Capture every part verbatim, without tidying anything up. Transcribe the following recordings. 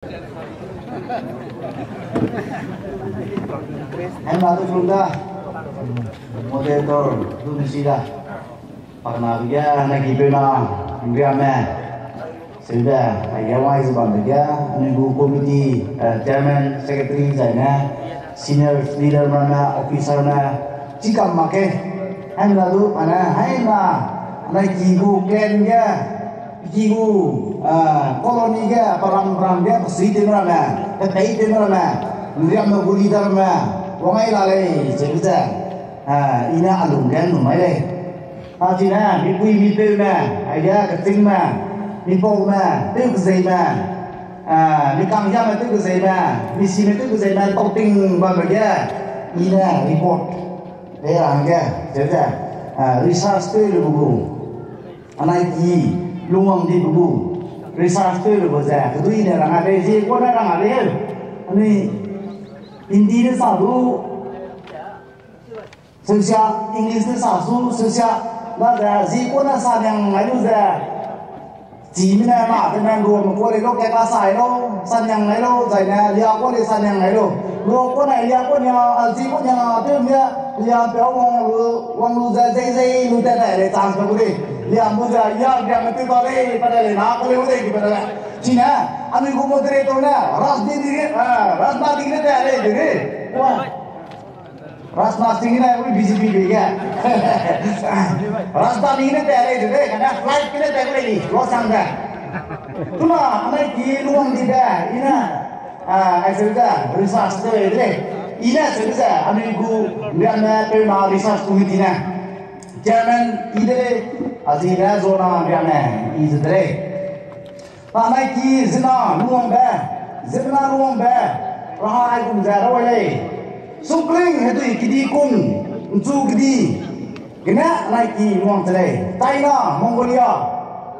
Hemna du lung da, moderator du mesi da, pakna bia na ki peu na, nriame, sebe, aige wai ze bambe ge, anui gu committee, eh, chairman, secretary zaine, senior leader mame, officer me, chikam mak ke, hemna du, ane, haina, na ki gu clan ge, ki gu, ah, colony ge, param param ge, pesui tew ramme, pepei tew ramme, nriame gu leader me, wangai la lei, cheu ze, ah, i ne a lung ge nu mai lei. A chine, mipui mipeu me, aige kechîng me, mipau me, tew kezei me, ah, mikang ya me tew kezei me, misi me tew kezei me, tau ting bambe ge, i ne report, e rang ge, cheu ze, ah, research tew lu gu. Anai ki lungwang di bu gu, research tew lu gu ze, kedui ne rang a lei, zie kua ne rang a lei, anui Hindi ne sa du, seusia, English ne sa su, seusia, la ze, zie kua ne sa niang ai lu ze, chime ne ma, te ne nrua me kua lei lo, ke ka sai lo, sa niang ai lo, zaine, lia kua lei sa niang ai lo, nrua kua ne, lia kua nia, a zie kua nia, tew mia, lia pe wang lu, wang lu ze, zei zei lu te ne lei, chance pe gu lei, lia mu ze, ya, lia me tew ta lei, pa de lei, na, kua lei, u lei, ki pa de lei. Chine, anui gu moderator ne, Rajniti, ah, Rajniti ne te lei, de lei. Rajnath Singh ne, ui B J P be ge. Rajniti ne te lei, de lei, kane flight ke ne te lei, lo sang de. Tuna, anai ki lungwang di de, i ne, ah, ai se de, research de lei, de lei. I ne se de, anui gu, nriame, peu na research committee ne. Chairman, i de lei, a zi ne, zona, nriame, i ze de lei. Anai ki zena lungwangbe, zena lungwangbe, raha aigum ze rau lei. Sukling hedui kedi kung, nchu kedi, gene anai ki lungwang che lei. China, Mongolia,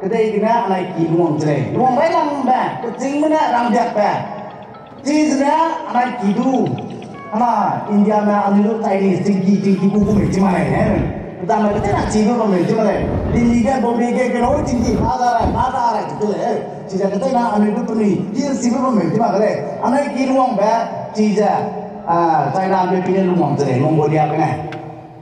kedei gene anai ki lungwang che lei. Lungwang railangbe, kechîngme ne rangbiakbe. Chizene anai ki du, ana India me anui lu Chinese tingki, tingki gu gu mei chi ma lei, eh. Dam me kechena chi lu lu mei chi ma lei. Delhi ge, Bombay ge, ge lu tingki, ma da rai, ma da rai, chi tu lei, eh. Chize kechena anui lu penui, chi si lu lu mei chi ma lei. Anai ki lungwangbe, chize, ah, China me pine lungwang che lei, Mongolia pine.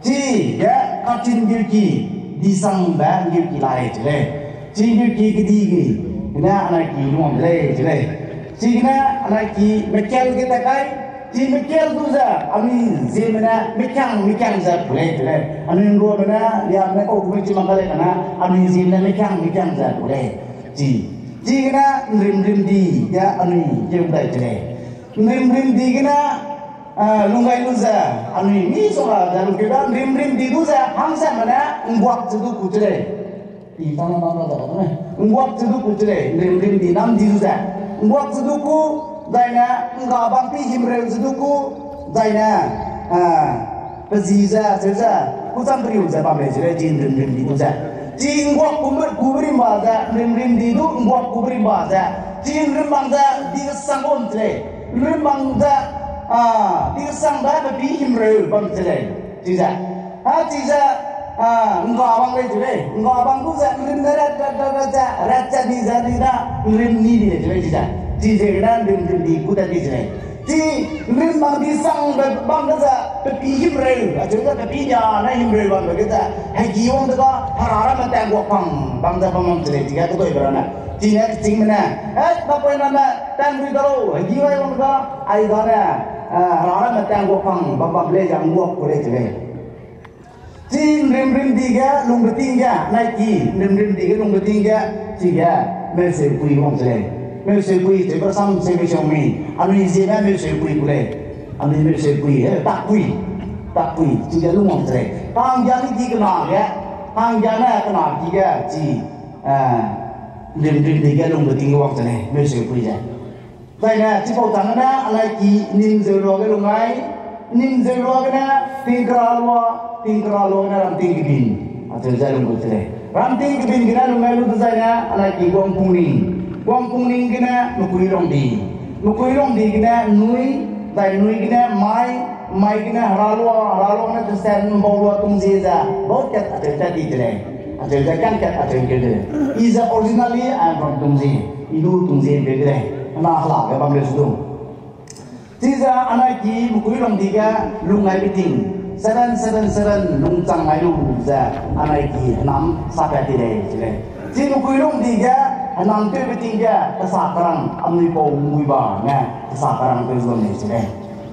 Chige Kachin ngeuki, disangbe ngeuki lai che lei. Chi ngeuki kedi gi, gene anai ki lungwang lei che lei. Chigene anai ki mekel ge ta kai, chi mekel du ze, anui ziemmene mekiang mekiang ze pu lei che lei. Anui nruamene, liamene kau gu mei chi mak ka lei kane, anui ziemmene mekiang mekiang ze pu lei. Chi, chigene nrimrimdi ge anui keu dai che lei. Nrimrimdi gene, ah, lunggai lu ze, anui mi sora ze lungkeu da, nrimrimdi du ze, hangse mene, ngguak ze du ku che lei. I tang na na da ne. Ngguak ze du ku che lei, nrimrimdi nam di du ze. Ngguak ze du ku, zaine, ngga bang pi himreu ze du ku, zaine, ah, pe zi ze, seu ze, ku cham periu ze bam lei che lei, chi nrimrimdi du ze. Chi ngguak ku me, ku berimba ze, nrimrimdi du, ngguak ku berimba ze. Chi nrimbang ze, di kesang bam che lei. Nrimbang ze, ah, di kesangbe pe pi himreu bam che lei. Chize. Ha, chize, ah, ngga bang lei che lei. Ngga bang du ze, nrim ne rat, rat, rat, rat ze, rat ze di ze di da, nrim ni di lei che lei chize. Chize gene nrimrimdi ku da di che lei. Chi nrimbang di sangbe bam de ze, pe pi himreu, acheu ze pe pi nia ne himreu bambe ge ze, hegi wang de ga, hera ramme tang guak pang, bam ze bam bam che lei, chige kedoibe ramme. Chine kechîngme ne, eh, napoiname, tang rui da lau, hegi wai wang de ga, ai da ne, eh, hera ramme tang guak pang, bam bam lei ze ngguak ku lei che lei. Chi nrimrimdi ge, lungbeting ge, anai ki, nrimrimdi ge, lungbeting ge, chige, meuseupui wang che lei. Meuseupui, cheu kasam, seu mei seu mi. Anui ziemme meuseupui ku lei. Anui meuseupui, eh, takpui. Takpui, chige lungwang che lei. Hanggia ni ki kena ge, hanggia ne kena ki ge, chi, eh, nrimrimdi ge, lungbeting ge wang che lei, meuseupui ze. Zaine, chipau chang gene, anai ki Nimzeu lua ge lung ai, Nimzeu lua gene, Tingkera lua, Tingkera lua gene, Ramting Kebin. Acheu ze lung gu che lei. Ramting Kebin gene lung ai lu dezaine, anai ki Guangpungning. Guangpungning gene, Mekuilongdi. Mekuilongdi gene, Nui, zai Nui gene, Mai, Mai gene, Heralua, Heralua gene, Tesen, Mbaulua, Tungzie ze, bau kat acheu tat di che lei. Acheu ze, kang kat acheu keu de lei. I ze originally, I am from Tungzie. I du Tungzie peu de lei. Na hela ge bam le su du. Chize anai ki mekui lung di ge lung ai beting, seven seven seven lung chang ai lu ze anai ki henam sa pat ti lei, chi lei. Chi mekui lung di ge henam tew beting ge kesa kerang anui pau ngui ba ne kesa kerang tew zon lei, chi lei.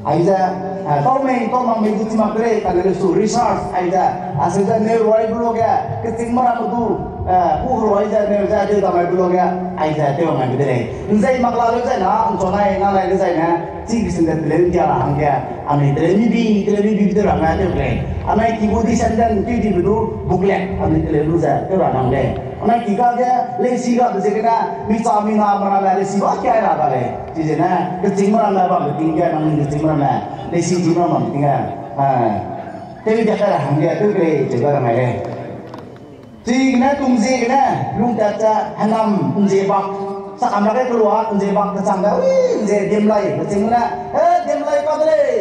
Aize, eh, tau mei, tau mak mei du chi mak de lei, kane le su research aize, a se ze neu roi bu lo ge, keching meram du, eh, ku roi ze neu ze tew dam ai bu lo ge, aize tew mai bu de lei. Nzei mak la leu zai na, nchua nai, na lai leu zai ne, chi kisin de teleu ndia ra hangge, anui teleu mibi, teleu mibi de ra ngai tew lei. Anai ki bu descendant tew di bu du, booklet, anui teleu lu ze, tew ra nang lei. Anai ki ga ge, leisi ga de ziegene, mi cha mi na meramme leisi ba kia ra ga lei. Chizene, keching meramme bam beting ge, nang keching meramme, leisi ching meramme beting ge, eh, tew dia kai ra hangge, tew lei, chi ga ra ngai lei. Chigene tumziegene lungtat ze henam nzie bak, sakam lage kelua nzie bak kechangbe, ui, nzie diemlai, keching ne, eh, diemlai ka de lei,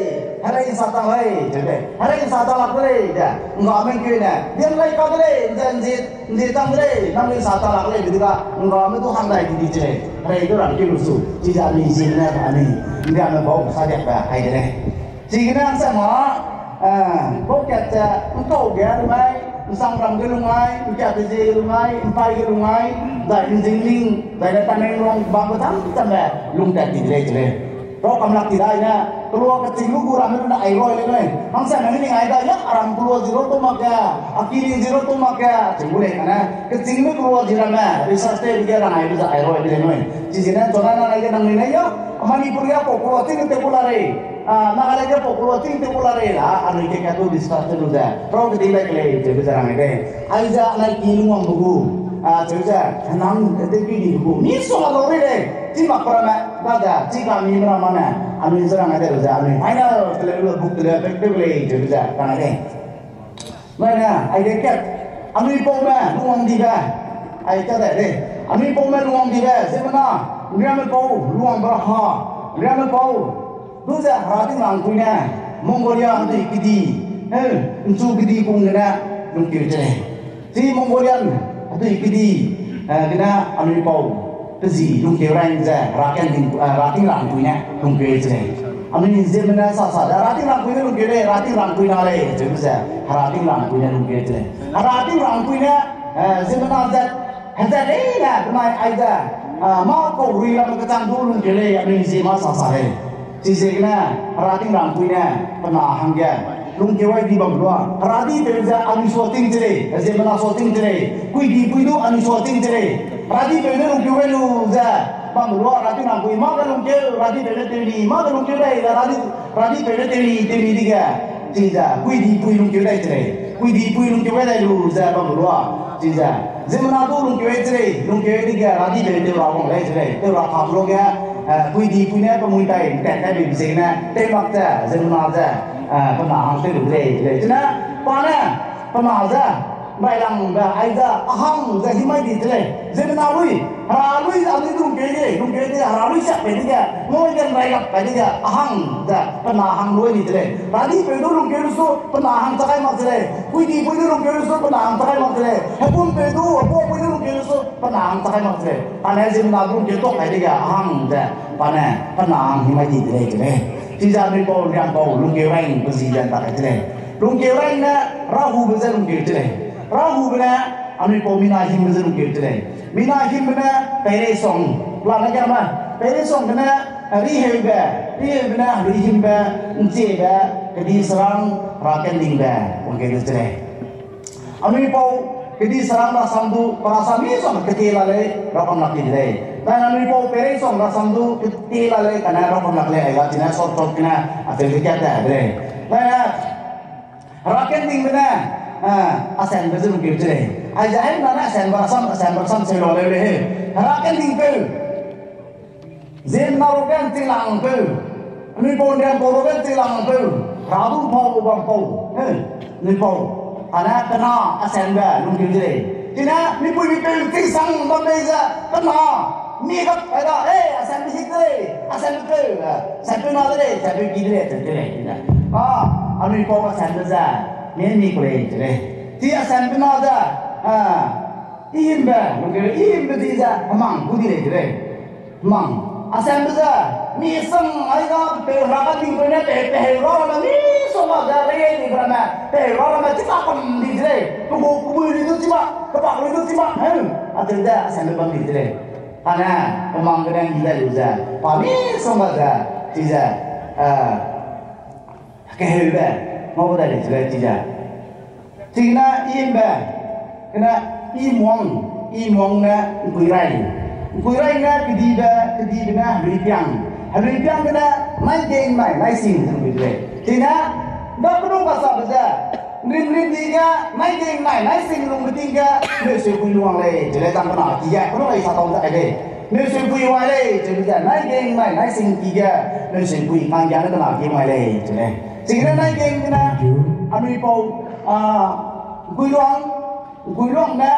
herei nsa tang lei, chebe, herei nsa tang lak de lei, de, ngga mengkeu ne, diemlai ka de lei, nze, nzie, nzie tang de lei, nang lei nsa tang lak de lei, bidi ga, ngga me du hang dai di di che lei, herei du ram keu lu su, chize anui ziegene, anui, ndia me bau, sa diakbe, hai de lei. Chigene hangsema, eh, baukat ze, ’nkau ge lungai, ’nsangram ge lungai, ’nkiatezie ge lungai, ’mpai ge lungai, zai ’nzingling, zai ne Tamenglong bam ge chang-changbe lungtat ti de lei, chi lei. Rau kamlak ti dai ne, kelua keching lu gu ramme lu ne ai roi lei nui. Hangsema ne ning ai dai, ya, aram kelua zero tu mak ge, a kiling zero tu mak ge, ching gu lei kane. Kechingme kelua zi ramme, research tew ge rang ai lu ze ai roi lei nui. Chizene, chona na ai ge nang ni ne ya, Manipur ya pau kelua ting tew gu la rei. Ah, Nagaland ge pau kelua ting tew gu la rei la, anui ke katu discuss tew lu ze. Rau kedei lai ke lei, cheu ze rang ai de. Aize anai ki lungwangbe gu. Ah, cheu ze, henam tew ki di gu. Misongga lau rei lei. Chi mak ramme, ba ze, chi ka mi meramme ne. Anui ze rang ai de lu ze, anui final teleu lu book teleu pek tew lei, cheu ze rang ai de. Mai ne, aige kat, anui paume lungwang dibe, ai ka dai de, anui paume lungwang dibe, ziemmena, ’nriame pau, lungwangbe ha, ’nriame pau, du ze Hera tingrangpui ne, Mongolia hedui kedi, eh, ’nchu kedi pung gene, lungkeu che lei. Chi Mongolian hedui kedi, eh, gene anui pau, pe zi lungkeu rain ze, Hera kending, eh, Hera tingrangpui ne lungkeu che lei. Anui ziemmena sa sa ze, Hera tingrangpui ne lungkeu lei, Hera tingrangpui na lei, cheu ze, Hera tingrangpui ne lungkeu che lei. Hera tingrangpui ne, eh, ziemmena ze, heze leine, benai aize, eh, mâ kau rui ramme kechang du lungkeu lei, anui ziemmena sa sa lei. Chiziegene, Hera tingrangpui ne, pe na hangge, lungkeu ai di bam lua, Hera dipeu ze anui suating che lei, ziemmena suating che lei, kuidipui du anui suating che lei, Hera dipeu ne lungkeu ai lu ze, bam lua, Hera tingrangpui, mâ ge lungkeu, Hera dipeu ne tew ni, mâ ge lungkeu dai, Hera di, Hera dipeu ne tew ni, tew ni dige, chize, kuidipui lungkeu dai che lei, kuidipui lungkeu ai dai lu ze, bam lua, chize, ziemmena du lungkeu ai che lei, lungkeu ai dige, Hera dipeu tew ra wang lei che lei, tew ra kam lu ge, eh, kuidipui ne pe mui tai, ’ntat kai beibe ziegene, tew mak ze, ziemmena ze, eh, pe na hang tew lu de lei, che lei. Chine, pa ne, pe na ze, railangbe, aize, a hang ze himai di che lei. Ziemmena lui, Hera lui, anui lungkeu de, lungkeu de, Hera lui siak kai dige, ngau ge ’nrailak kai dige, a hang ze, pe na hang lui ni che lei. Hera dipeu du lungkeu lu su, pe na hang chakai mak che lei. Kuidipui du lungkeu lu su, pe na hang chakai mak che lei. Hegumpeu du, hegumpui du lungkeu lu su, pe na hang chakai mak che lei. Pa ne ziemmena lungkeu tok kai dige, a hang ze, pa ne, pe na hang himai di de lei che lei. Chize anui pau, ’nriam pau, lungkeu rain, pe zi ze ’ntak kai che lei. Lungkeu rain ne, Rahube ze lungkeu che lei. Rahube ne, anui pau mina himbe ze lungkeu che lei. Mina himbe ne, peireisong, pelane ge me, peireisongbe ne, riheube, riheube ne, rihimbe, ’nchiebe, kedi serang, Hera kendingbe, wangkeu de che lei. Anui pau, kedi serang rasam du, pe rasam misongga keti la lei, rakamlak ti de lei. Dai anui pau, peireisong rasam du, keti la lei, kane rakamlak lei, aiga chine short short kene, acheu ze kia ta de lei. Dai ne, Hera kendingbe ne, eh, asenbe ze lungkeu che lei. Aize aina ne asenbe rasam, asenbe rasam seu la leu lei he. Hera kendingpeu. Ziemmena ruge ’nchilangpeu, anui pau ’nriam pau ruge ’nchilangpeu, Hera du ’mpau bam pau, eh, anui pau, ane pe na asenbe lungkeu de lei. Chine, mipui mipeu ’nchingsang bam lei ze, pe na, mi gap kai da, eh, asenbe hik de lei, asenbe peu, eh, asenpeu na de lei, asenpeu ki de lei, acheu de lei, chine. A, anui pau asenbe ze, mi mi ku lei, chi lei. Chi asenbe na ze, eh, I himbe, lungkeu, I himbe di ze, hemang gu di lei de lei. Hemang. Asembe ze, mi sang ai ga pe ra ka ting pe ne pe pe ra na mi so ma ze re ni ra me pe ra na me chi ka kam di ze, pe gu ku ni du chi ma, pe ba ni du chi ma, he, a te ze asembe bam di ze. Ane, pe mang ge ne ni da lu ze, pa mi so ma ze, chi ze, eh, keheube, ngau da le chi le chi ze. Chigene imbe, gene imuang, imuang ne ngkuirai. Ngkuirai ne kedibe, kedibe ne heruipiang. Heruipiang gene naigeng nai, naising lungbe de lei. Chine, da penung kasabe ze, rimrim di ge, naigeng nai, naising lungbe ting ge, meuseupui luang lei, chi le dang kena ki ge, penung ai sa tau ze ai lei. Meuseupui wai lei, chi le ze, naigeng nai, naising ki ge, meuseupui kanggia ne kena ki wai lei, chi lei. Chigene naigeng gene, anui pau, a, ngkuiluang, ngkuiluang ne,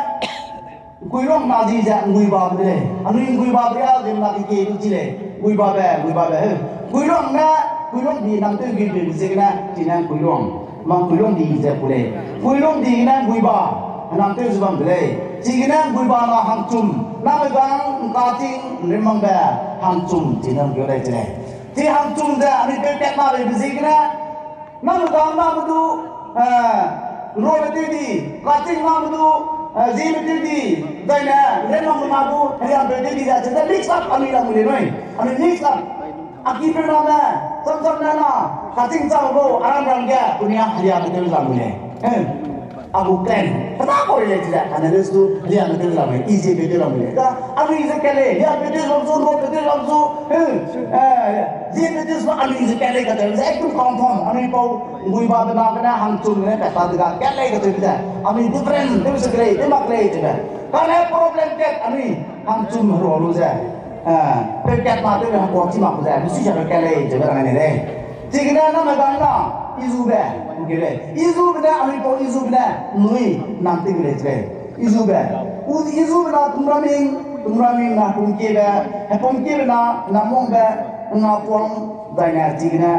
ngkuiluang na di ze ngkuiba de lei. Anui ngkuiba bria ze na keke du chi lei. Ngkuiba be, ngkuiba be, he. Ngkuiluang ne, ngkuiluang di nam tew gui be ze gene, chine ngkuiluang. Ma ngkuiluang di ze ku lei. Ngkuiluang di gene ngkuiba, nam tew ze bam de lei. Chigene ngkuiba na hangchum, name gang ngkaching nrimangbe hangchum, chine ngkeu lei chi lei. Chi hangchum ze, anui peu kat ma be be ziegene, name gang name du, eh, nrome tew di, kaching name du, eh, zieme tew di, zaine, nrimangbe na du, heliampeu tew di ze, chine mix up anui lam lei nui, anui mix up. A kipeu name, samsam ne na, kaching chang gu, aram ram ge, kunia heliampeu tew lam lei. Eh. A gu clan, peta kau lei chi ze, kane le su, heliampeu tew lam lei, i ziepeu tew lam lei. Ka, anui ze kat lei, heliampeu tew lam su, nropeu tew lam su, eh, ziepeu tew su, anui ze kat lei kacheu ze, ekdum confirm, anui pau, nguibabe na gene, hangchum gene, kat ta de ga, kat lei kacheu ze, anui different, tew se kat lei, tew mak lei chi ze. Kane problem kat, anui, hangchum hero lu ze, eh, peu kat ma tew le hangkuak chi mak ze, lu si ze peu kat lei, chi ze rang ne lei. Chigene name gang na, izube, ngkeu lei. Izube ne, anui pau izube ne, nui, nang tew lei chi lei. Izube. U izube na tumraming, tumraming na pumkiebe, hepumkiebe na, namwangbe, ngapuang, zaine chigene,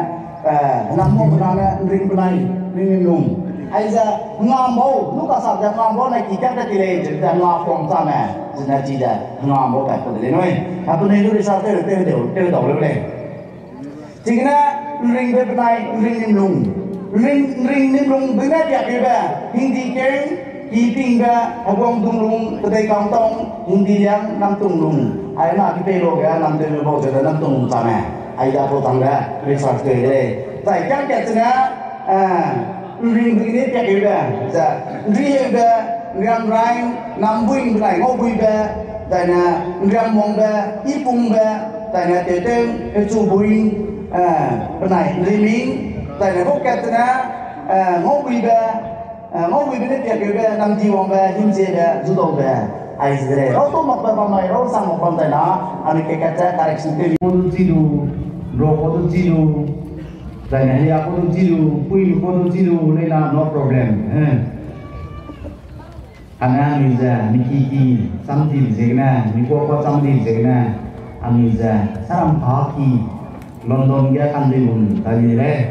eh, namwangbe na ne, nring benai, nring nung. Aize, ngambau, lu kasa ze ngambau na ki kat kat ti lei, chi ze ngapuang chame, zine chi ze, ngambau kat kat ti lei nui. Apenui lu research tew, tew, tew, tew dau leu lei. Chigene, nringbe benai, nring nimlung. Nring, nring nimlung bene piakebe, Hingdikeng, Kipingbe, Heguangdunglung, Kedeikangtong, Hingdiliang, Namtunglung. Ai na kipei lo ge, Namtewme bau ze Namtunglung chame. Ai da pau tangge, research tew de lei. Zai kiang kat chene, eh, nring bene piakebe, ze, nriheube, nriamrai, Nambuing benai Ngaubuibe, zaine, nriamwangbe, Ipungbe, zaine, Teuteng, Hechubuing, eh, benai, Nriming, zaine, Ngaukat chene, eh, Ngaubuibe, eh, Ngaubuibe ne piakebe, Namdiwangbe, Himziebe, Zudaube, aize de lei. Rau tau makbe bam mai, rau sang mak bam zaina, anui ke kat ze correction tew. Ko du chi lu, ro ko du chi lu, zaine, helia ko du chi lu, pui ko du chi lu, leina no problem. Eh. Kane anui ze, mi ki ki, cham di ziegene, mi kua kua cham di ziegene, anui ze, saram pa ki, London ge kan di lun, ta di lei.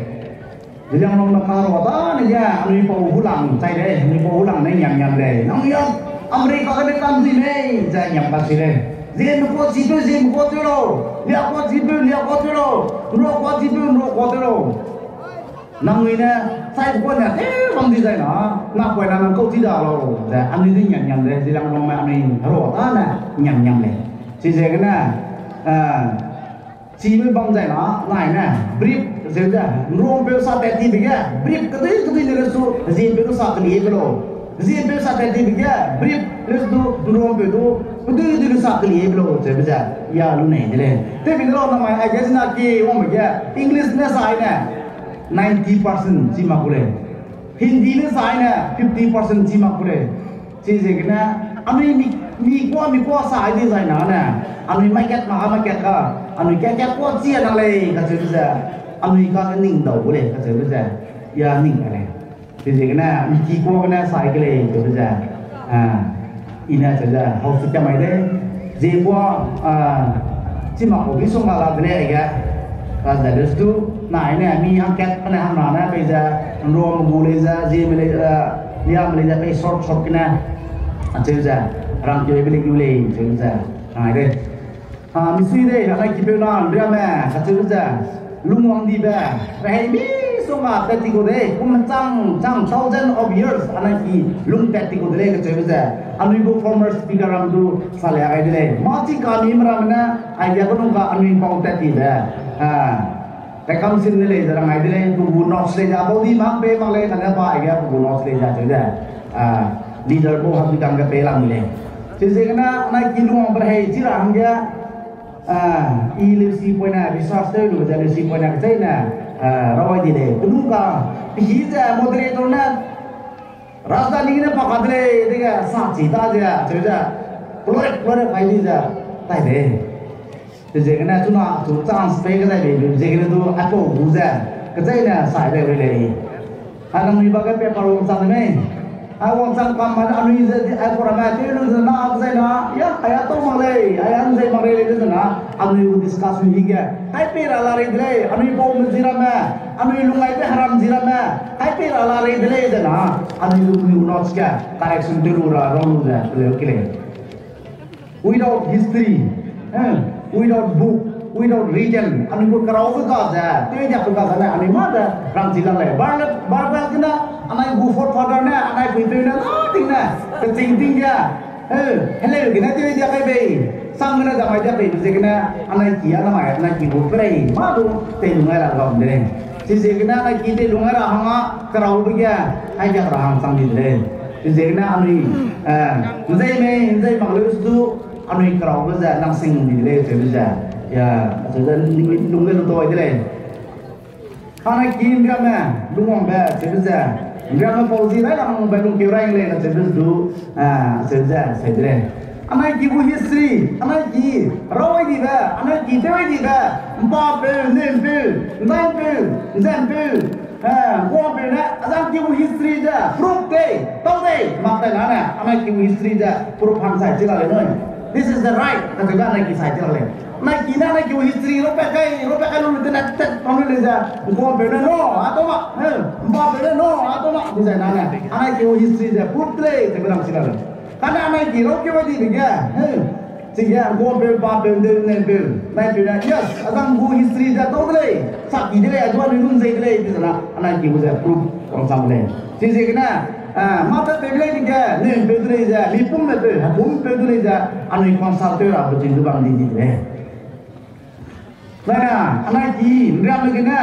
Zeliangrongme karo ta ne ge, anui pau hulang chai lei, anui pau hulang ne ngiam ngiam lei. Nang ya, America ge ne kan di lei, ze ngiam ka si lei. Zeme kua zipeu, zeme kua tew lau. Lia kua zipeu, lia kua tew lau. Nrua kua zipeu, nrua kua tew lau. Nangnui ne, chai kua ne, tew bam di zai na, napoina nang kau chi da lau, ze, anui di ngiam ngiam lei, Zeliangrongme anui hero ta ne, ngiam ngiam lei. Chiziegene, eh, chibe bam zai na, nai ne, brief, zeu ze, nruampeu sa tat tibe ge, brief kedui kedui ne le su, ziempeu sa keliebe lau. Ziempeu sa tat tibe ge, brief, le su, nruampeu du, kedui kedui ne sa keliebe lau, zeube ze, ya lu nei de lei. Tewbe lau namai, ai ge zina ki, wangbe ge, English ne sa ai ne, ninety percent chi mak gu lei. Hindi ne sa ai ne fifty percent chi mak gu lei. Chiziegene, anui mi, mi kua, mi kua sa ai di zai na ne, anui market ma, market ka, anui kat kat kua chi a nang lei, kacheube ze, anui ka ning dau gu lei, kacheube ze, ya ning ka lei. Chiziegene, mi ki kua gene sa ai ke lei, kacheube ze, ah, i ne cheu ze, hau su kia mai de, zie kua, ah, chi mak gu bi sung la la de lei aige, ka ze le su, nai ne, mi hangkat, kane hang na ne, pei ze, nruame gu lei ze, zieme lei, ah, liame lei ze, pei short short gene, acheu ze, rangkeu be lei lu lei, cheu ze, nai de. A, misui dei, anai ki peu na, riame, kacheube ze, lungwang dibe, rehei misongga tat ti kau dei, kum chang, chang, thousand of years, anai ki lung tat ti kau de lei, kacheube ze, anui gu former speaker ram du, salia gai de lei. Mâ chi ka mi me ramme ne, aige kenung ka anui pau tat ti de, a, Kaikam sim ne lei ze rang ai de lei, pe gu notes lei ze, bau di mak pei mak lei, kane pa aige pe gu notes lei ze, cheu ze, a, leader pau hapui dang ge pei lam lei. Chiziegene, anai ki lungwang be rehei, chi ra hangge, a, i leusi poine, research tew lu ze leusi poine, kecheîne, a, rawai di lei. Penung ka, pehî ze moderator ne, Rajdhani ne pa ka de lei, dege sa chi ta ze, cheu ze, klore, klore pai di ze, tai lei. Chiziegene chuna chu chance pei kedai lei, chiziegene du aipau gu ze, kecheîne sai lei rui lei. A nangnui ba ge paper wangchang de mei. A wangchang kam ma anui ze, aipau ramme tew lu ze na, kezai na, ya, aia tau mak lei, aia nzei mak lei lei de ze na, anui gu discussion hi ge. Hai pei ra la rei de lei, anui pau me zi ramme, anui lungaibe heram zi ramme, hai pei ra la rei de lei ze na, anui gu notes ge, correction tew lu ra, rau lu ze, teleu ke lei. Without history, eh, without book, without region, anui gu keraube ga ze, tewdiakbe ga ze ne, anui mâ de rangchi lak lei. Bible, Bible gene, anai gu forefather ne, anai puipeu ne, na ting ne, keching ting ge, eh, heleu gene tewdiak kai bei, sang gene damai diak bei, ziegene, anai ki, anai mai, anai ki gu perei, mâ du, tei lung ai ra gam de lei. Chiziegene anai ki tei lung ai ra hangge, keraube ge, aidiak ra hang chang di de lei. Chiziegene anui, eh, nzei mei, nzei mak leu su du, anui keraube ze, nang sing di de lei, cheu ze. Ya, cheu ze, lung ge lu dau ai de lei. Anai ki nriame, lungwangbe, cheu ze. Nriame pau zi railangbe lungkeu rai lei, kacheube du, ah, cheu ze, sei de lei. Anai ki gu history, anai ki, rawai dibe, anai ki tewai dibe, mpapeu, nempeu, ndaipeu, nzempeu, eh, ngkuampeu ne, azang ki gu history ze, proof tei, tau dei, mak tai na ne, anai ki gu history ze, proof hang sai chi la lei nui. This is the right, kacheube anai ki sai chi la lei. Anai ki ne, anai ki gu history, ropa kai, ropa kai lu lu tene tet pang lu lei ze, ngkuampeu ne no, a tau ma, eh, mpapeu ne no, a tau ma, dizai na ne, anai ki gu history ze, proof tei, ze benang chi la lei. Kane anai ki rau keu ai dibe ge, eh, chige, ngkuampeu, mpapeu, ndeu, nempeu, naipeu ne, yes, azang gu history ze tau de lei, sakki de lei, azua anui lun zei de lei, dizai na, anai ki gu ze, proof, wangchang lei. Chiziegene, ah, mâ tat tei lei dige, nempeu du lei ze, mipumme peu, hepumpeu du lei ze, anui consult tew ra, pe ching du bam di di de lei. Zaina, anai ki, nriame gene,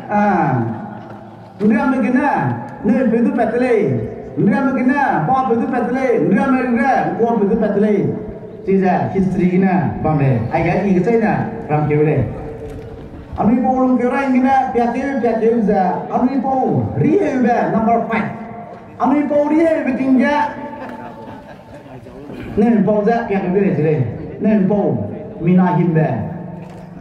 ah, nriame gene, nempeu du pat de lei, nriame gene, mpapeu du pat de lei, nriame gene, ngkuampeu du pat de lei. Chize history gene bam lei, aige i kecheîne rangkeu lei. Anui pau lungkeu rai gene, piakeu, piakeu ze, anui pau riheube number five. Anui pau riheube ting ge, nempau ze piakeu de lei chi lei. Nempau, mina himbe.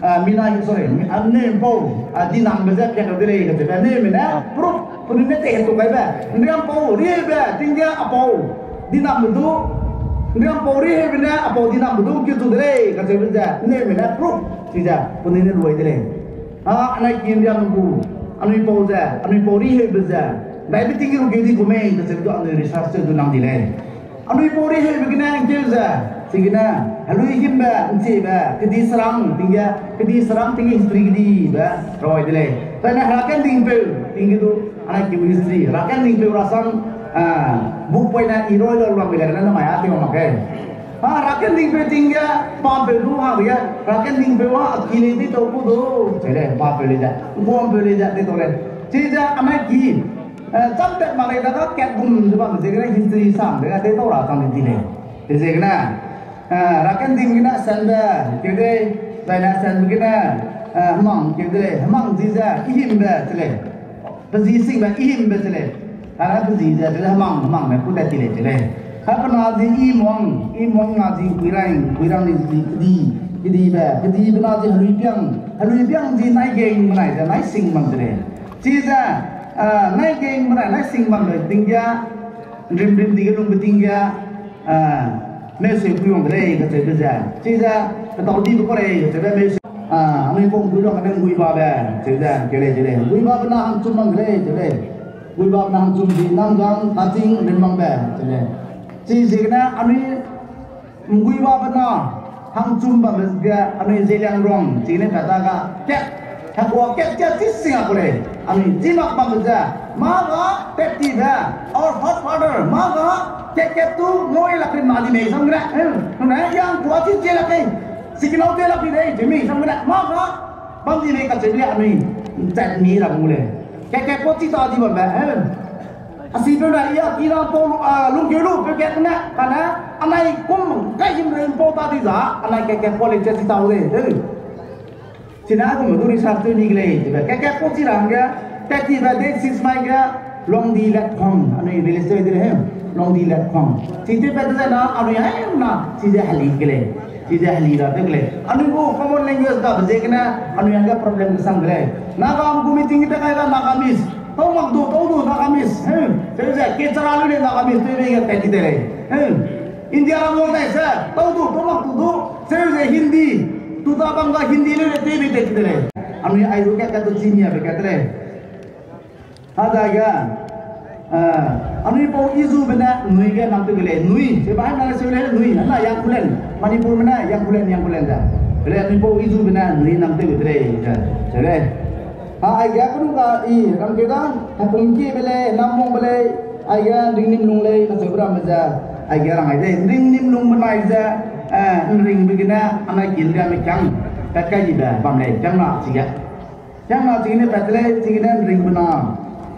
Ah, mina him, sorry, mi-, ah, nempau, ah, dinambe ze piakeu de lei, kacheube. Neme ne, proof, penui ne tei hetu kaibe. Nriampau riheube ting ge apau dinambe du, nriampau riheube ne apau dinambe du keu chu de lei, kacheube ze. Neme ne, proof, chize, penui ne luai de lei. Ah, anai ki nriame gu, anui pau ze, anui pau riheube ze, daibe ting ge lu keu di gu mei, kacheube du anui research tew du nang di lei. Anui pau riheube gene ngkeu ze, chigene, helui himbe, nchibe, kedi serang ting ge, kedi serang ting ge history kedibe, rawai de lei. Zaine herakendingpeu ting ge du, anai ki history, herakendingpeu rasam, ah, book poine i roi lau lam ge le gene namai a tew mak ge. Ah, herakendingpeu ting ge, pampeu du hang ge, herakendingpeu a, a ki lei di tau ku du, che lei, pampeu lei ze, ngkuampeu lei ze, di tau lei. Chize anai ki, eh, chamtat mak lei daga kat gum ze bam ziegene history sam de ga tew tau ra chang di di lei. Chiziegene, eh, herakending gene senbe keu de, zaine senbe gene, eh, hemang keu de lei, hemang chize, ihimbe che lei. Pe zi singbe ihimbe che lei. Kane pe zi ze che lei, hemang, hemangme ku tat ti lei che lei. Ka pe na zi imuang, imuang na zi kuirang, kuirang ni zi kedi, kedibe, kedibe na zi heluipiang, heluipiang zi naigeng benai ze naising bam che lei. Chize, ah, naigeng benai naising bambe ting ge, rimrim dige lungbe ting ge, ah, meusui pui wang de lei kacheube ze. Chize, petau dibe kau lei kacheube meusui. Ah, anui pau ngguiluang kane ngguibabe, cheu ze, keu lei, cheu lei. Ngguibabe na hangchum bam de lei, cheu lei. Ngguibabe na hangchum di namgang, kaching, rimbangbe, cheu lei. Chiziegene anui ngguibabe na, Hangchum bambe ge anui Zeliangrong chine pa ta ga kat, hekua kat kat chi sing a ku lei. Anui chi mak bambe ze, mâ ga tat ti be, our forefather, mâ ga kat kat tu ngoi lak ri ma di mei sam gene, eh, nune yang kua chi chi lak lei, signal te lak di lei, chi mei sam gene, mâ ga bam di mei kacheu le anui nchat mi ra gu lei. Kat kat kua chi ta di bambe, eh. A sipeu ne, ya, ki ra pau, a, lungkeu lu peu kat ne, kane, anai kum, kai him rei pau ta di za, anai kat kat kua lei nchat chi ta u lei, eh. Chine a kum du research tew ni ge lei, chibe, kat kat kua chi ra hangge, tat ti be date six mai ge, Longdi Letkhong, anui release tew de lei, Longdi Letkhong. Chi tew pat de zai na, anui hai na, chize heli ge lei. Chize heli ra de lei. Anui gu common language ga be ziegene, anui hangge problem kesang de lei. Naga gu meeting te kai ga Nagamese. Tau mak du, tau du Nagamese. He. Seu ze, ke chara lu lei Nagamese tew bei ge tat ti de lei. He. India ra ngau dai ze, tau du, tau mak du du. Seu ze Hindi. Tu ta bam ga Hindi lu lei tew bei tat ti de lei. Anui ai du kat kat du chi ni a be kat de lei. Hadaige, eh, anui pau Izube ne nui ge nam tew ge lei, nui. Chibe hai na seu lei nui, na Yangkulen. Manipurme ne Yangkulen, Yangkulen da. Lei anui pau Izube ne nui nam tew ge de lei, ze. Seu lei. Ha, aige kenu ga i, ram keu da, Hepungkibe lei, Namwangbe lei, aige Nringnimlung lei, kacheube ramme ze, aige rang ai de, Nringnimlungbe nai ze, eh, Nringbe gene, anai ki Nriame kiang, pat kai dibe bam lei, kiang na chige. Kiang na chigene pat de lei, chigene Nringbena,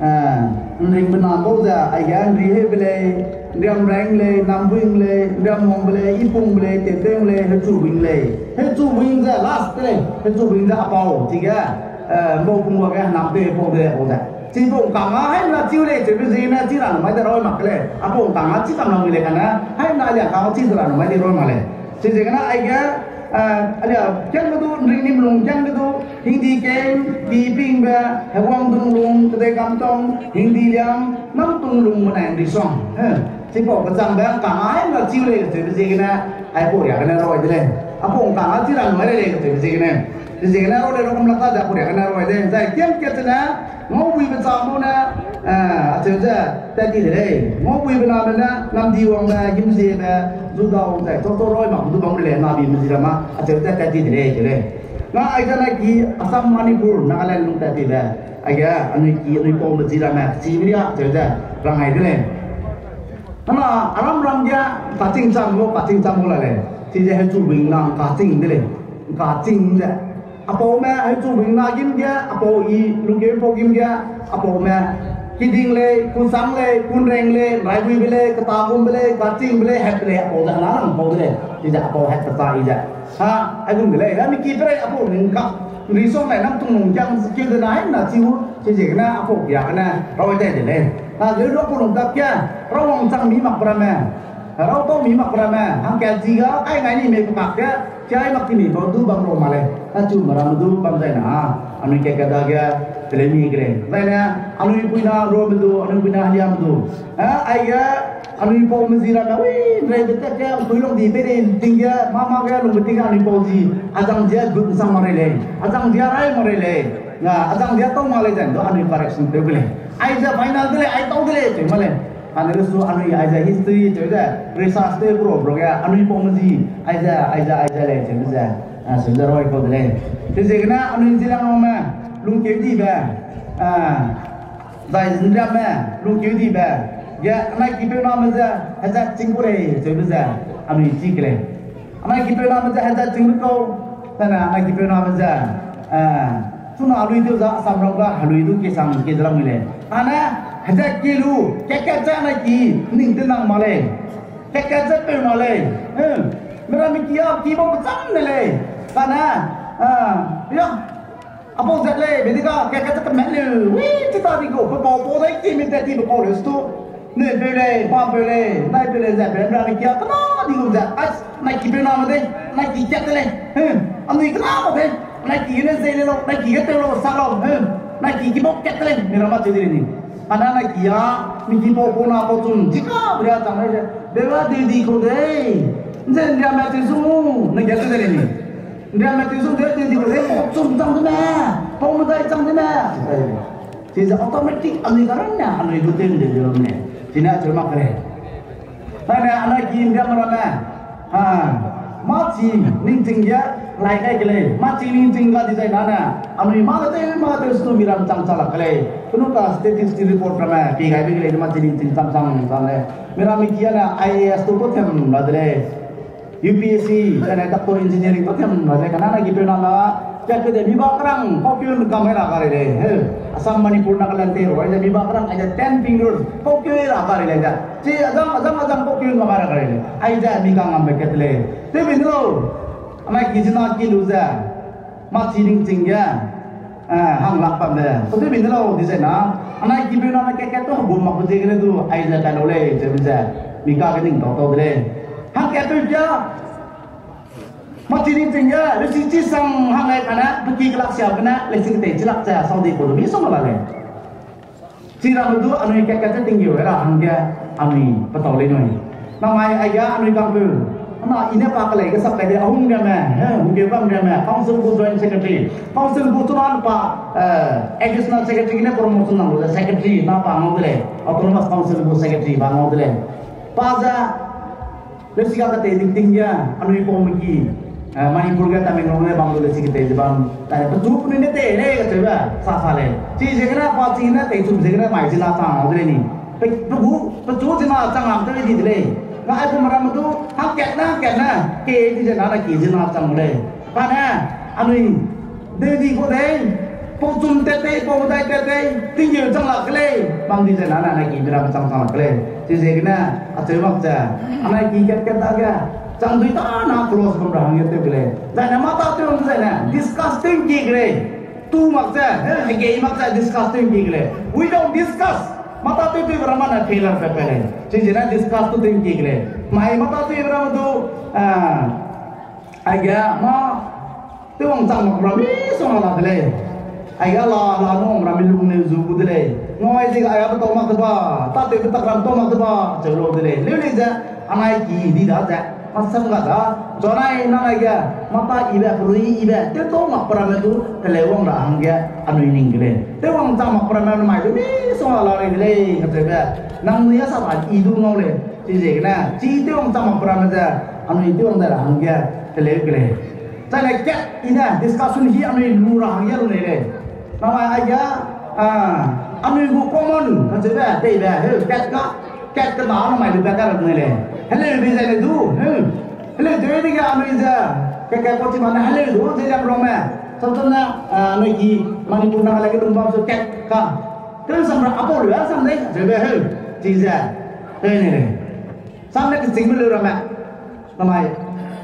eh, Nringbena bau ze, aige Nriheube lei, Nriamreng lei, Nambuing lei, Nriamwangbe lei, Ipungbe lei, Tewteng lei, Hechubuing lei. Hechubuing ze last de lei, Hechubuing ze apau, chige, eh, Mbau Pungwa ge Namtepau de apau ze. Chipau kangga haimena chiu lei, chibe ziegene chi ra nu mai de roi mak lei. Apau kangga chi kam lam lei kane, haimena lia kangga chi ra nu mai de roi mak lei. Chiziegene aige, eh, alia kiangbe du, Nringnimlung kiangbe du, Hingdi Keng, Dipingbe, Hewangdunglung, Kedeikamtong, Hingdiliang, Namtunglung benai Nrisong. Eh, chipau kechangbe kangga haimena chiu lei, chibe ziegene, aipau riagene roi de lei. Apau kangga chi ra nu mai lei, chibe ziegene. Chiziegene roi lei, roi kum lak ta ze apau riagene roi de. Zai kiang kat zene, Ngaubuibe chang lu ne, eh, acheu ze, tat ti de lei. Ngaubuibe name ne, Namdiwangbe, Himziebe, Zudau, zai, chau chau roi mak du bam lei, Nabime zi ramme, acheu ze, tat ti de lei, cheu lei. Na aize nai ki, Assam, Manipur, Nagaland lung tat tibe. Aige, anui ki, anui paume zi ramme, chibe ria, acheu ze, rang ai de lei. Ana, aram ram ge, kaching chang gu, kaching chang gu la lei. Chize Hechubuing na, kaching de lei. Kaching ze. Apaume, Hechubuing na gim ge, apau i, Lungkeumpau gim ge, apaume. Kiding lei, Kunsang lei, Kunreng lei, Raibuibe lei, Ketagumbe lei, Kachingbe lei, Hepbe lei, apau ze, ana lang pau de lei. Chize apau Hep keta i ze. Ha, aigum de lei, ha, mi ki pe rei apau ning ka. Nrisong lei, Namtunglung kiang keu de na, haimena chiu, chiziegene apau kia gene, roi dai de lei. Ha, zeu lu apau lung dap ke, rau wangchang mi mak pe ramme. Rau tau mi mak pe ramme, hangkat chi ga, kai ngai ni mei pe kak ge, chai mak ti mi bau du bam rau mak lei. Achu me ramme du bam zai na, anui kat kat dage, teleu mi ge lei. Zai ne, anui puina ruame du, anui puina heliame du. Ha, aige, anui paume zi ramme, ui, nrei de tat ge, pui Lungdi pei de ting ge, mâ mâ ge, lungbe ting ge, anui pau zi, azang zi a gut nsang mak rei lei, azang zi a rai mak rei lei, azang zi a tau mak lei zai du, anui correction tew ge lei. Aize final de lei, ai tau de lei, cheu mak lei. Kane lesu anui aize history cheu ze, research tew bro bro ge, anui paume zi, aize, aize, aize lei, cheu ze, a, cheu ze roi kau de lei. Chiziegene anui Zeliangrongme, lungkeu dibe, a, zai Nriamme, lungkeu dibe, ge, anai kipeu name ze, hezat ching ku lei, cheube ze, anui chi ke lei. Anai kipeu name ze hezat ching lu kau, tane anai kipeu name ze, eh, chuna lui tew za Assam ram ga helui du kesang ke ze lam mi lei. Ane, hezat ke lu, kat kat ze anai ki, ning te nang mak lei. Kat kat ze peu mak lei. Eh, meramme ki a, ki bam kecham de lei. Kane, eh, ya, apau zat lei, bediga, kat kat ze kemat leu. Wi, chi ta di gu, pe pau pau dai ki mi tat ti pe pau leu stu. Neupeu lei, papeu lei, naipeu lei, zatpeu lei, meramme ki a kena di gu ze, ai, nai kipeu name de, nai ki kat de lei. He, anui kena mak de, nai ki gene zei le lau, nai ki ge tew lau, sak lau. He, nai ki ki bau kat de lei, meramme cheu de lei ni. Ana nai ki a, mi ki pau pau na pau chum, chi ka, bria chang lei ze, bera de di kau de. Nze Nriamme tew sung u, ne kat de lei ni. Nriamme tew sung de, de di kau de, pau chum chang de me, pau medai chang de me. Chize automatic anui karanne, anui gu tew de de me. Chine acheu mak kere. Tane anai ki Nriamme ramme. Ha. Machi ningching ge lai kai ke lei, machi ningching ga dizai na ne, anui ma ga tew, ma ga tew stu miram chang cha lak ke lei. Kunu ka statistic report ramme pi gai be ke lei, machi ningching chang chang chang lei. Miram mi kia ne I A S tu to them la de lei. U P S C, zai ne doctor engineering to them la de lei. Kana na ki pe na la, kia ke de mi ba kerang, pau kiu kam mai ra ka lei. He, Assam, Manipur, Nagaland te ro, ai de mi ba kerang, ai de ten fingers, pau kiu ra ka lei de. Chi azang, azang, azang pau kiu ma ka ra ka lei. Ai de mi ka ngam be kat lei. Tew bin lo. Anai ki zina ki lu ze, machi ningching ge, eh, hang lak bam de. So tew bin lo dizai na, anai ki be na me kat kat to hegum mak ziegene du, ai ze kai lo lei, ze bi ze, mi ka ge ning tau tau de lei. Hang kat to kia, machi ningching ge, lesi chi sang hang ai kane, pe ki kelak sia kane, lesi ketei chi lak ze, sau di ko du mi song la lei. Chiramme du anui kat kat ze tinggeu ra hangge anui petau lei nui. Namai aige anui kangpeu. Ana i ne pa kelei ge sak kai de ahung riame, he, hung ge bam riame, Council gu Joint Secretary. Council gu chuna pa, eh, Additional Secretary ne promotion nang lu ze Secretary na pa ngau de lei. Autonomous Council gu Secretary ba ngau de lei. Pa ze Lesi ka ketei ting ting ge, anui pau meki, eh, Manipur ge Tamenglong ge bam lu lesi ketei ze bam. Tane pechu penui ne tei lei kacheu be, sa sa lei. Chi ziegene pa chi ne tei chum ziegene mai zina chang au de lei ni. Pe, pe gu, pechu zina chang lam tew di de lei. Nga ai pu meram du, hangkat ne, hangkat ne, ke di ze na na ki zina chang lei. Kane, anui, Dei di gu dei, pau chum tat tei, pau dai tat tei, tinggeu chang lak ke lei, bam di ze na na na ki mira chang chang lak ke lei. Chi ziegene, acheu mak ze, anai ki kat kat dage, chang dui ta na close bam ra hangge tew ke lei. Zai ne mata tew bam zai ne, discuss tew ki ke lei. Tu mak ze, he, hegei mak ze, discuss tew ki ke lei. We don't discuss. Mata tew tew ra ma na failure pe pe lei. Chi ziegene discuss tu tew ki ke lei. Mai mata tew ra ma du, ah, Aige ma, tewwang chang mak ramme song la de lei. Aige la, la nung ramme lung ne zu gu de lei. Ngai ziegene aige petau mak de ba, tatew petak ram tau mak de ba, cheu lau de lei. Leu lei ze, anai ki di da ze, masam ga da, zonai nanai ge, mata ibe, pelui ibe, tewtau mak pe ramme du, teleu wang ra hangge, anui ning de lei. Tewwang chang mak pe ramme mai de mi song la lei de lei, kacheube, nangnui a sa ba i du ngau lei. Chi ziegene, chi tewwang chang mak pe ramme ze, anui tewwang dai ra hangge, teleu ke lei. Chai lei kat i ne discussion hi anui lu ra hangge lu lei lei. Namai aige, ah, anui gu common, kacheube, teibe, heu, kat ka, kat ka na namai lu be ka ra ne lei. Heleu bi zai le du, heu. Heleu tew dege anui ze, kat kat pau chi ma ne heleu du, ze liam rome. Samsam ne, ah, anui ki Manipur Nagaland ge lung bam su kat ka. Tew sam ra apau lu a sam dei, kacheube, heu. Chi ze, tei ne lei. Sam ne kechîngme leu ramme. Namai,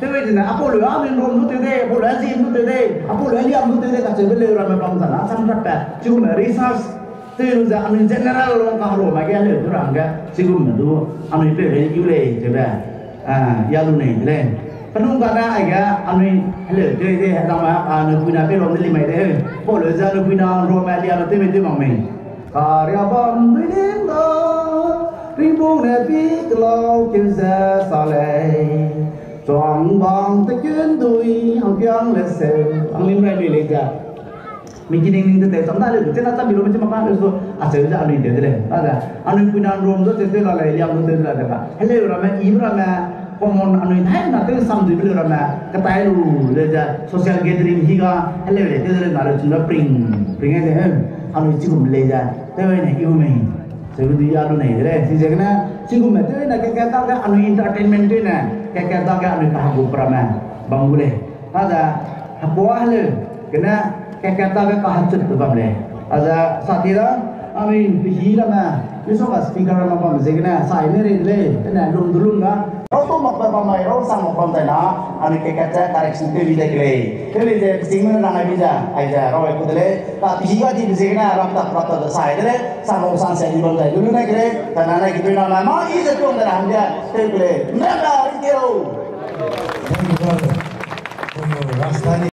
tew dene, apau lu a min rom du tew dei, apau lu a zim du tew dei, apau lu a liam du tew dei, kacheube leu ramme bam zana, sam rappat, chigume research, tew lu ze, anui general long ka hero ma ge leu du rangge, chigume du, anui peu lei, iu lei, cheube, ah, ya lu nei de lei. Penung kane aige, anui, heleu tew dei, hedam ma, anui puina pe rom de li mai de, apau lu ze, anui puina rom ma liam tew mei tew mak mei. Kariabam dui lim da, ringbung ne pi kelau keu ze sa lei. Chuangbang te kun dui, hangpiang le seu, hanglim rai lui lei ze. Mi ki ning ning te te, cham da lei, chena cham bi lu, mi chi mak ka lei su, acheu ze anui tew de lei. Aze, anui puina rom du tew tew la lei, liam du tew tew la lei ba. Heleu ramme, ibe ramme, common anui thai na tew sam dui be leu ramme, katai lu lei ze, social gathering hi ga, heleu lei tew de lei na lei chuna pring, pring ai ze, anui chigum lei ze, tew ne iu mei. Seube du ya lu nei de lei, chi ziegene, chigumme tew ne, kat kat dage anui entertainment tew ne, kat kat dage anui kahagu pe ramme, bam gu lei. Aze, hekua heleu, gene, kat kat dage kahachut pe bam lei. Aze, sa ti da, anui pehi ramme, misongga speaker ramme bam ziegene, sa i ne rei de lei, tene lum du lum da. Rau tau mak pe bam mai, rau sang mak bam zai na, anui kat kat ze correction tew bi de ke lei. Tew lei ze, pechîngme ne rang ai bi ze, aize, rau ai ku de lei. Ka pehi ga di be ziegene, rap tak, rap tak de sa ai de lei. Sa mau sang se di bam zai du lu ne ke lei. Tana ne ki tui na na, ma i ze tuang de ra hangge, tew ke lei. Mranda, ring ke lau. Thank you, brother. Thank you, Rastani.